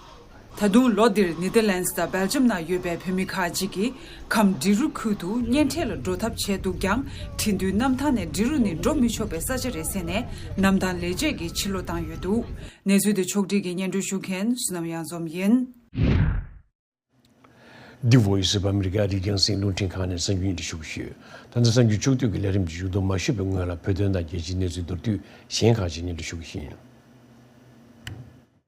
ད་དུང་ལོ་འདིར་ནེ་དར་ལན་སི་དང་སྦེལ་ཇམ་ནང་ཡོད་པའི་བོད་མི་ཁག་ཅིག་གིས་ཁམས་འབྲི་རུ་ཁུལ་དུ་གཉེན་འཕྲད་ལ་འགྲོ་ཐབས་བྱས་འདུག་ཀྱང་། ཁྲིན་ཏུའུ་གནམ་ཐང་ནས་འབྲི་རུ་ནི་འགྲོ་མི་ཆོག་པའི་ས་ཆ་རེད་ཟེར་ནས་གནམ་ཐང་ལས་བྱེད་ཀྱིས་ཕྱིར་ལོག་བཏང་ཡོད་འདུག། གནས་ཚུལ་དེ་ཕྱོགས་སྒྲིག་གིས་སྙན་སྒྲོན་ཞུ་མཁན་བསོད་ནམས་གཡང་འཛོམས་ཡིན། འདི་Voice of America ཨ་རིའི་རྒྱང་སྲིང་རླུང་འཕྲིན་ཁང་ནས་གསར་འགྱུར་སྙན་སྒྲོན་ཞུ་གི་ཡོད། ད་ལྟ་གསར་འགྱུར་ཕྱོགས་བསྡུས་ཀྱི་ལས་རིམ་གྱི་མཇུག་ཏུ་མ་ཞུས་པའི་སྔོན་ལ་བོད་དོན་དང་རྒྱལ་སྤྱིའི་གནས་ཚུལ་མདོར་བསྡུས་གཞན་ཁག་ཅིག་སྙན་སྒྲོན་ཞུ་གི་ཡིན།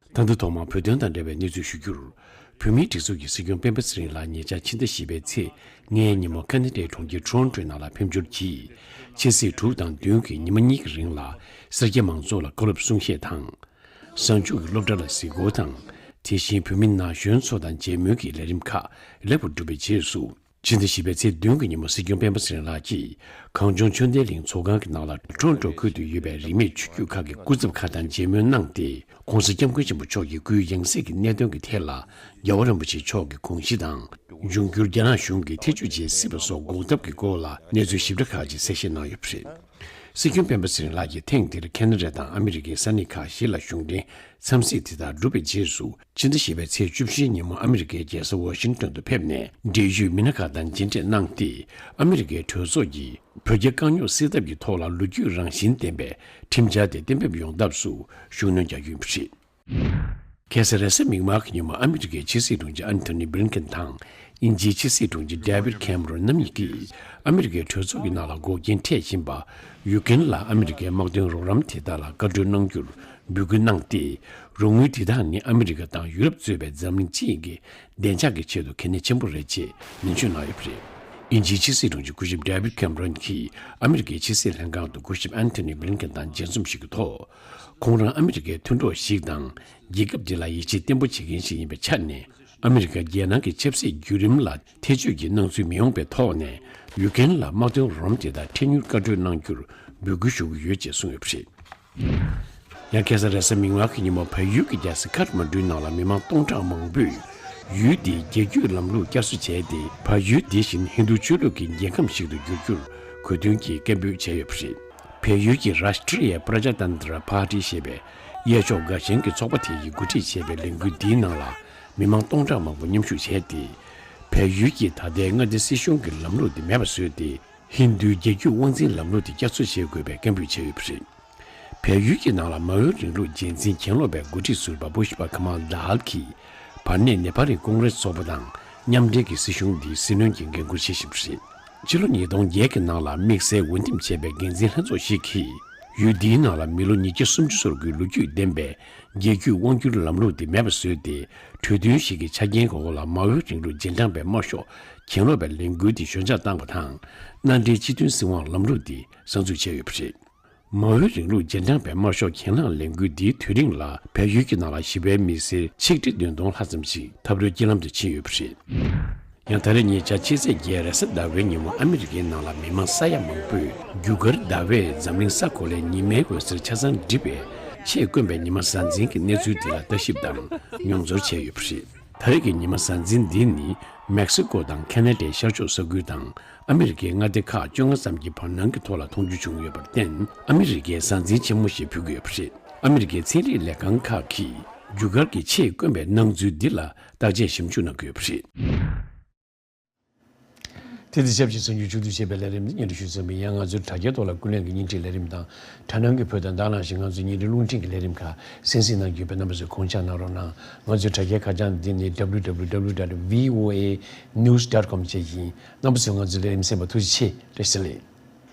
ད་ལྟ་ཐོག་མར་བོད་དོན་དང་འབྲེལ་བའི་གནས་ཚུལ་ཞུ་རྒྱུར། བོད་མིའི་སྒྲིག་འཛུགས་ཀྱི་སྲིད་སྐྱོང་སྤེན་པ་ཚེ་རིང་ལགས་ཉེ་ཆར་ཕྱི་ཟླ་བཞི་པའི་ཚེས་ལྔའི་ཉིན་མོ་ཁ་ན་ཌའི་གྲོང་ཁྱེར་ཊོ་རོན་ཊོའི་ནང་ལ་ཕེབས་འབྱོར་གྱིས། ཕྱི་ཚེས་དྲུག་དང་བདུན་གྱི་ཉི་མ་གཉིས་ཀྱི་རིང་ལ་སེར་སྐྱ་མང་ཚོགས་ལ་བཀའ་སློབ་གསུང་བཤད་དང་། གཟའ་མཇུག་གི་སློབ་གྲྭ་ལ་གཟིགས་སྐོར་དང་། དེ་བཞིན་བོད་མི་ན་གཞོན་ཚོ་དང་མཇལ་མོལ་གྱི་ལས་རིམ་ཁག་ལེགས་པར་གྲུབ་པའི་རྗེས་སུ། ཕྱི་ཟླ་བཞི་པའི་ཚེས་བདུན་གྱི་ཉིན་མོ་སྲིད་སྐྱོང་སྤེན་པ་ཚེ་རིང་ལགས་ཀྱིས་གངས་ལྗོངས་ཆོས་ལྡན་གླིང་ཚོགས་ཁང་གི་ནང་ལ་ཊོ་རོན་ཊོ་ཁུལ་དུ་ཡོད་པའི་རིས་མེད་ཆོས་བརྒྱུད་ཁག་གི་སྐུ་ཚབ་ཁག་དང་མཇལ་མོལ་གནང་སྟེ། ༸གོང་ས་༸སྐྱབས་མགོན་ཆེན་པོ་མཆོག་གི་སྐུའི་ཡང་སྲིད་ཀྱི་གནད་དོན་གྱི་ཐད་ལ་རྒྱལ་བ་རིན་པོ་ཆེ་མཆོག་གི་དགོངས་གཞི་དང་། འབྱུང་འགྱུར་རྒྱ་ནག་གཞུང་གིས་ཐེ་བྱུས་བྱེད་སྲིད་པ་སོགས་འགོག་ཐབས་ཀྱི་སྐོར་ལ་གནས་ཚུལ་ཞིབ་ཕྲ་ཁག་ཅིག་གསལ་བཤད་གནང་ཡོད་པ་རེད། སྲིད་སྐྱོང་སྤེན་པ་ཚེ་རིང་ལགས་ཀྱིས་ཐེངས་འདིར་ཁེ་ན་ཌ་དང་ཨ་མི་རི་ཀའི་ས་གནས་ཁག་བཞི་ལ་གཞུང་འབྲེལ་འཚམས་གཟིགས་དེ་དག་གྲུབ་པའི་རྗེས་སུ། ཕྱི་ཟླ་བཞི་པའི་ཚེས་བཅུ་བཞིའི་ཉིན་མོ་ཨ་མི་རི་ཀའི་རྒྱལ་ས་ཝ་ཤིང་ཏོན་དུ་ཕེབས་ནས་འབྲེལ་ཡོད་མི་སྣ་ཁག་དང་མཇལ་འཕྲད་གནང་སྟེ། ཨ་མི་རི་ཀའི་གྲོས་ཚོགས་ཀྱིས་བོད་རྒྱ་དཀའ་རྙོག་སེལ་ཐབས་ཀྱི་ཐོག་ལ་ལོ་རྒྱུས་རང་བཞིན་ལྡན་པའི་ཁྲིམས་འཆར་དེ་གཏན་འབེབས་ཡོང་ཐབས་སུ་ཤུགས་སྣོན་རྒྱག་རྒྱུ་ཡིན་པ་རེད། ཁ་སང་རེས་གཟའ་མིག་དམར་གྱི་ཉིན་མོ་ཨ་མི་རི་ཀའི་ཕྱི་སྲིད་དྲུང་ཆེ་ཨན་ཐོ་ནི་བྷི་ལིན་ཀེན་དང་དབྱིན་ཇིའི་ཕྱི་སྲིད་དྲུང་ཆེ་ཌེ་བིད་ཁེམ་རོན་རྣམ་གཉིས་ཀྱིས་ཨ་མི་རི་ཀའི་གྲོས་ཚོགས་ཀྱི་ནང་ལ་འགོག་རྐྱེན་འཕྲད་བཞིན་པ་ཡུ་ཀེན་ལ་ཨ་མི་རི་ཀའི་དམག་དོན་རོགས་རམ་དེ་དག་ལ་བཀའ་འཁྲོལ་གནང་རྒྱུར་འབོད་སྐུལ་གནང་སྟེ། རོགས་དངུལ་དེ་དག་ནི་ཨ་མི་རི་ཀ་དང་ཡུ་རོབ་གཙོས་པའི་འཛམ་གླིང་སྤྱི་ཡོངས་ཀྱི་བདེ་འཇགས་ཀྱི་ཆེད་དུ་གལ་གནད་ཆེན་པོ་རེད་ཅེས་ནན་བརྗོད་གནང་ཡོད་པ་རེད། དབྱིན་ཇིའི་ཕྱི་སྲིད་དྲུང་ཆེ་སྐུ་ཞབས་ཌེ་བིད་ཁེམ་རོན་གྱིས་ཨ་མི་རི་ཀའི་ཕྱི་སྲིད་ལྷན་ཁང་དུ་སྐུ་ཞབས་ཨན་ཐོ་ནི་བྷི་ལིན་ཀེན་དང་མཇལ་འཛོམས་ཤིག་གི་ཐོག་ཁོང་རང་ཨ་མི་རི་ཀའི་མཐུན་གྲོགས་ཤིག་དང་རྒྱལ་ཁབ་འདི་ལ་ཡིད་ཆེས་བརྟན་པོ་བྱེད་མཁན་ཞིག་ཡིན་པའི་ཆ་ནས། ཨ་མི་རི་ཀ་རྒྱལ་ནང་གི་ཆབ་སྲིད་བརྒྱུད་རིམ་ལ་ཐེ་བྱུས་ཀྱི་སྣང་ཚུལ་མི་ཡོང་བའི་ཐོག་ནས་ཡུ་ཀེན་ལ་དམག་དོན་རོགས་རམ་དེ་དག་འཕྲལ་མྱུར་བཀའ་འཁྲོལ་གནང་རྒྱུར་འབོད་སྐུལ་ཞུ་གི་ཡོད་ཅེས་གསུངས་ཡོད་པ་རེད། ཡང་ཁ་སང་རེས་གཟའ་མིག་དམར་གྱི་ཉིན་མོ་བལ་ཡུལ་གྱི་རྒྱལ་ས་ཁ་ཐ་མན་ཌུའི་ནང་ལ་མི་མང་སྟོང་ཕྲག་མང་པོས་ཡུལ་དེའི་རྒྱལ་རྒྱུད་ལམ་ལུགས་བསྐྱར་གསོ་བྱས་ཏེ། བལ་ཡུལ་འདི་བཞིན་ཧིན་རྡུ་ཆོས་ལུགས་ཀྱི་རྒྱལ་ཁམས་ཤིག་ཏུ་འགྱུར་རྒྱུར་གོ་སྟོན་གྱིས་སྐད་འབོད་བྱས་ཡོད་པ་རེད། བལ་ཡུལ་གྱི་Rashtriya Prajatantra Party ཞེས་པའི་གཡས་ཕྱོགས་དགའ་ཞེན་གྱི་ཚོགས་པ་དེ་ཡིས་འགོ་ཁྲིད་བྱས་པའི་ལས་འགུལ་འདིའི་ནང་ལ་མི་མང་སྟོང་ཕྲག་མང་པོ་མཉམ་ཞུགས་བྱས་ཏེ། བལ་ཡུལ་གྱི་ད་ལྟའི་མངའ་སྡེ་སྲིད་གཞུང་གི་ལམ་ལུགས་འདི་མེད་པ་བཟོས་ཏེ། ཧིན་རྡུའི་རྒྱལ་རྒྱུད་དབང་འཛིན་ལམ་ལུགས་དེ་བསྐྱར་གསོ་བྱེད་དགོས་པའི་སྐད་འབོད་བྱས་ཡོད་པ་རེད། བལ་ཡུལ་གྱི་ནང་ལ་མའོའི་རིང་ལུགས་རྒྱལ་འཛིན་གྱེན་ལོག་པའི་འགོ་ཁྲིད་ཟུར་པ་པུཤ་པ་ཁ་མལ་དཱལ་གྱིས་བར་གནས་ནེ་པ་ལི་ཀོང་རེས་ཚོགས་པ་དང་མཉམ་འབྲེལ་གྱི་སྲིད་གཞུང་འདིའི་སྲིད་བློན་གྱི་འགན་འཁུར་བཞེས་བཞིན་པ་རེད། ཕྱི་ལོ་ཉིས་སྟོང་བརྒྱད་ཀྱི་ནང་ལ་དམིགས་བསལ་འོས་འདེམས་བྱས་པའི་འགན་འཛིན་ལྷན་ཚོགས་ཤིག་གིས་ཡུལ་འདིའི་ནང་ལ་མི་ལོ་ཉིས་བརྒྱ་སུམ་ཅུ་སོ་དགུའི་ལོ་རྒྱུས་ལྡན་པའི་རྒྱལ་རྒྱུད་དབང་བསྒྱུར་ལམ་ལུགས་འདི་མེད་པ་བཟོས་ཏེ། གྲོས་མཐུན་ཞིག་གི་ཆ་རྐྱེན་འོག་ལ་མའོའི་རིང་ལུགས་རྗེས་འབྲང་པའི་དམར་ཤོག་གྱེན་ལོག་པའི་ལས་འགུལ་འདི་ཞོད་འཇགས་བཏང་བ་དང་། མནའ་འབྲེལ་སྤྱི་མཐུན་སྲིད་དབང་ལམ་ལུགས་འདི་གསར་འཛུགས་བྱས་ཡོད་པ་རེད། མའོའི་རིང་ལུགས་རྗེས་འབྲང་པའི་དམར་ཤོག་གྱེན་ལངས་ལས་འགུལ་འདིའི་དུས་རིང་ལ་བལ་ཡུལ་གྱི་ནང་ལ་ཞི་བའི་མི་སེར་ཆིག་ཁྲི་བདུན་སྟོང་ལྷག་ཙམ་ཞིག་འཐབ་རོའི་དཀྱིལ་ལམ་དུ་ཕྱིན་ཡོད་པ་རེད། ཡང་ད་རེས་ཉེ་ཆར་ཕྱི་ཚེས་བརྒྱད་རེས་གཟའ་ཟླ་བའི་ཉིན་མོ་ཨ་མི་རི་ཀའི་ནང་ལ་མི་མང་ས་ཡ་མང་པོས་རྒྱུ་སྐར་ཟླ་བས་འཛམ་གླིང་ས་གོ་ལའི་ཉི་མའི་འོད་ཟེར་ཆ་ཚང་བསྒྲིབས་པའི་ཆེས་དཀོན་པའི་ཉི་མ་གཟའ་འཛིན་གྱི་གནས་ཚུལ་འདི་ལ་ལྟ་ཞིབ་དང་མྱོང་ཚོར་བྱས་ཡོད་པ་རེད། ད་རེས་ཀྱི་ཉི་མ་གཟའ་འཛིན་འདི་ནི་མེག་སི་ཀོ་དང་ཁེ་ན་ཌའི་ཤར་ཕྱོགས་ས་ཁུལ་དང་ཨ་མི་རི་ཀའི་མངའ་སྡེ་ཁག་བཅོ་ལྔ་ཙམ་གྱི་བར་སྣང་གི་ཐོག་ལ་མཐོང་རྒྱུ་བྱུང་ཡོད་པར་བརྟེན། ཨ་མི་རི་ཀའི་གཟའ་འཛིན་ཆེན་མོ་ཞེས་འབོད་ཀྱི་ཡོད་པ་རེད། ཨ་མི་རི་ཀའི་ཚན་རིག་ལས་ཁང་ཁག་གིས་རྒྱུ་སྐར་གྱི་ཆེས་དཀོན་པའི་སྣང་ཚུལ་འདི་ལ་བརྟག་དཔྱད་ཞིབ་འཇུག་གནང་གི་ཡོད་པ་རེད། དེ་དང་ཆབས་ཅིག་གསར་འགྱུར་མཇུག་བསྡུ་བྱས་པའི་ལས་རིམ་འདི་སྙན་སྒྲོན་ཞུས་ཚར་བ་ཡིན། ང་ཚོའི་དྲ་རྒྱའི་ཐོག་ལ་ཀུན་གླེང་གི་བརྙན་འཕྲིན་ལས་རིམ་དང་། དྲ་སྣང་གི་བོད་དང་དེ་ནང་བཞིན་ང་ཚོའི་བརྙན་འཕྲིན་རླུང་འཕྲིན་གྱི་ལས་རིམ་ཁག་གསན་གཟིགས་གནང་རྒྱུ་ཡོད་པས་རྣམ་པ་ཚོས་དགོངས་འཇགས་གནང་རོགས་གནང་། ང་ཚོའི་དྲ་རྒྱའི་ཁ་བྱང་འདི་ནི་www.voanews.com བཅས་ཡིན། རྣམ་པ་ཚོས་ང་ཚོའི་ལས་རིམ་གསན་པར་ཐུགས་རྗེ་ཆེ། བཀྲ་ཤིས་བདེ་ལེགས།